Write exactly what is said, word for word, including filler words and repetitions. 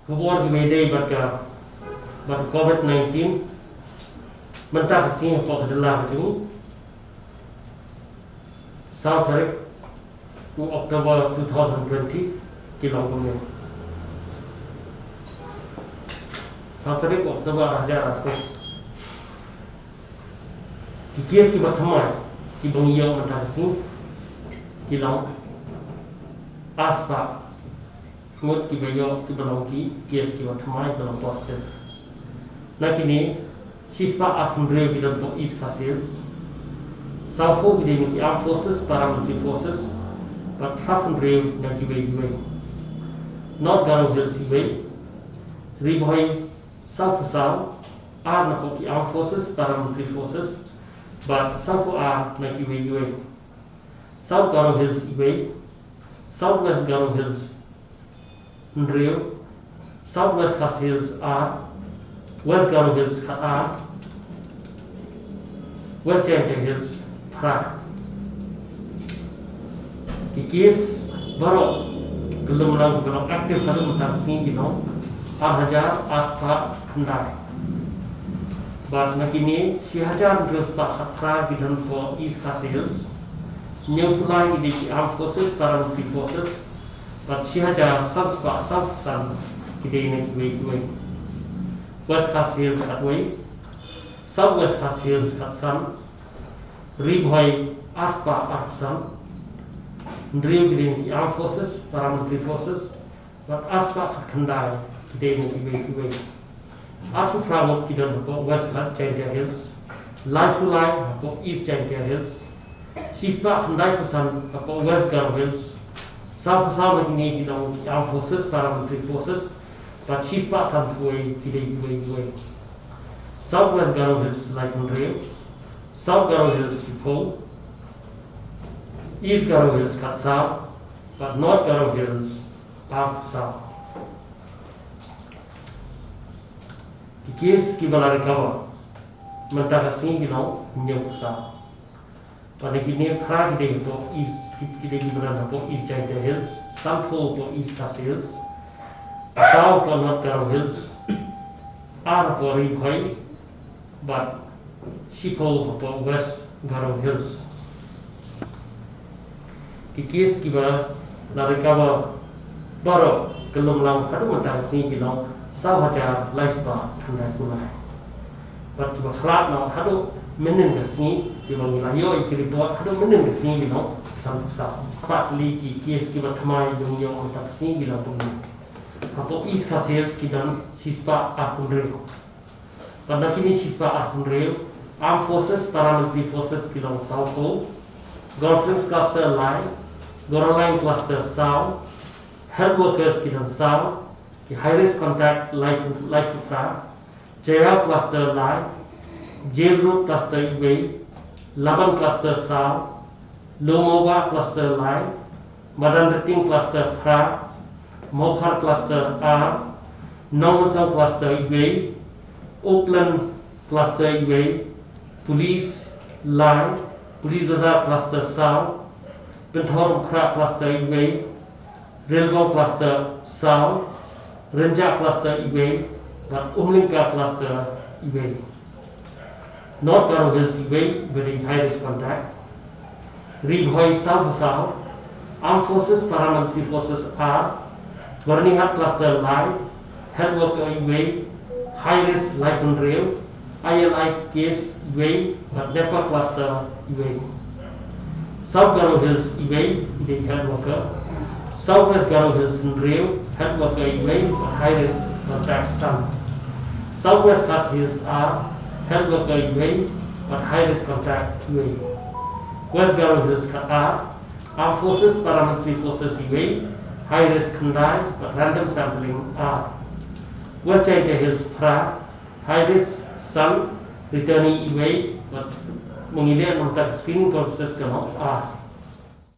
Khubor kiba ïadei bad ka, bad ka COVID nineteen. Mynta ka sngi hapoh ka jylla ka jong ngi, saw tarik u October two thousand twenty, ki long kumne. Saw tarik u October ar hajar arphew. Ki case kiba thymmai kiba ngi ïoh mynta ka sngi ki long arspah ngut kiba ïoh, kiba long ki case kiba thymmai, kiba long positive. Na kine, shispah arphew hynriew ki don hapoh East Khasi Hills. Sawphew ki dei na ki Armed Forces, Paramilitary Forces, bad phraphew hynriew na kiwei kiwei. North Garo Hills iwei. Ri Bhoi sawphew saw, ar na ki Armed Forces, Paramilitary Forces, bad sawphew ar na kiwei kiwei. South Garo Hills iwei. South West Garo Hills hynriew. South West Khasi Hills ar. West Garo Hills khatar. West Jaintia Hills phra. Ki case baroh, ki lum lang, ki baroh active haduh mynta ka sngi ki long ar hajar arspah khyndai. Bad na kine, shi hajar hynriew spah khatphra ki don hapoh East Khasi Hills. Hynñiewphew lai ki dei ki Armed Forces, Paramilitary Forces. Bad shi hajar san spah sawphew san ki dei na kiwei kiwei. West Khasi Hills khatwei. South West Khasi Hills khatsan. Ri Bhoi arspah arphew san. Hynriew ki dei na ki Armed Forces, Paramilitary Forces. Bad arspah khatkhyndai ki dei na kiwei kiwei. Arphew phra ngut ki don hapoh West Jaintia Hills. Laiphew lai hapoh East Jaintia Hills. Shispah khyndaiphew san hapoh West Garo Hills. Sawphew saw na kine ki don ki Armed Forces, Paramilitary Forces. Bad shispah sanphew wei ki dei kiwei kiwei. South West Garo Hills laiphew hynriew. South Garo Hills shiphew. East Garo Hills khatsaw. Bad North Garo Hills arphew saw. Ki case kiba la recover mynta ka sngi ki long hynñiewphew saw. Bad na kine, phra ki dei hapoh East, ki, ki dei kiba don hapoh East Jaintia Hills, sanphew hapoh East Khasi Hills, saw hapoh North Garo Hills, ar hapoh Ri Bhoi, bad shiphew hapoh West Garo Hills. Ki case kiba la recover baroh, ki lum lang haduh mynta ka sngi ki long saw hajar lai spah khyndaiphew lai. Bad kiba khlad noh haduh mynhynnin ka sngi, kiba ngi la ïoh ïa ki report haduh mynhynnin ka sngi ki long sanphew saw. Pat li ki case kiba thymmai ba ngi ïoh mynta ka sngi ki long kumne. Hapoh East Khasi Hills ki don shispah arphew hynriew. Bad na kine shispah arphew hynriew, Armed Forces, Paramilitary Forces ki long sawphew, Golf Links Cluster lai, Garo Line Cluster saw, Health Workers ki don saw, ki High Risk Contact laiphew, laiphew phra, Jaïaw Cluster lai, Jail Road Cluster iwei, Laban Cluster saw, Lowmawbah Cluster lai, Madanrting Cluster phra, Mawkhar Cluster ar, Nongmynsong Cluster iwei, Oakland Cluster iwei, Police lai, Police Bazar Cluster saw, Pynthorumkhrah Cluster iwei, Rilbong Cluster saw, Rynjah Cluster iwei, bad Umlyngka Cluster iwei. North Garo Hills iwei, ba dei High Risk Contact. Ri Bhoi sawphew saw, Armed Forces, Paramilitary Forces ar, Byrnihat Cluster lai, Health Worker iwei, High Risk laiphew hynriew, I L I case iwei, bad Leper Cluster iwei. South Garo Hills iwei, i dei Health Worker. South West Garo Hills hynriew, Health Worker iwei, bad High Risk Contact san. South West Khasi Hills ar, Health Worker iwei, bad High Risk Contact iwei. West Garo Hills khatar, Armed Forces, Paramilitary Forces iwei, High Risk khyndai, bad Random Sampling ar. West Jaintia Hills phra, High Risk san, Returnee iwei, bad ma ngi leh mynta ka screening purposes ka long ar.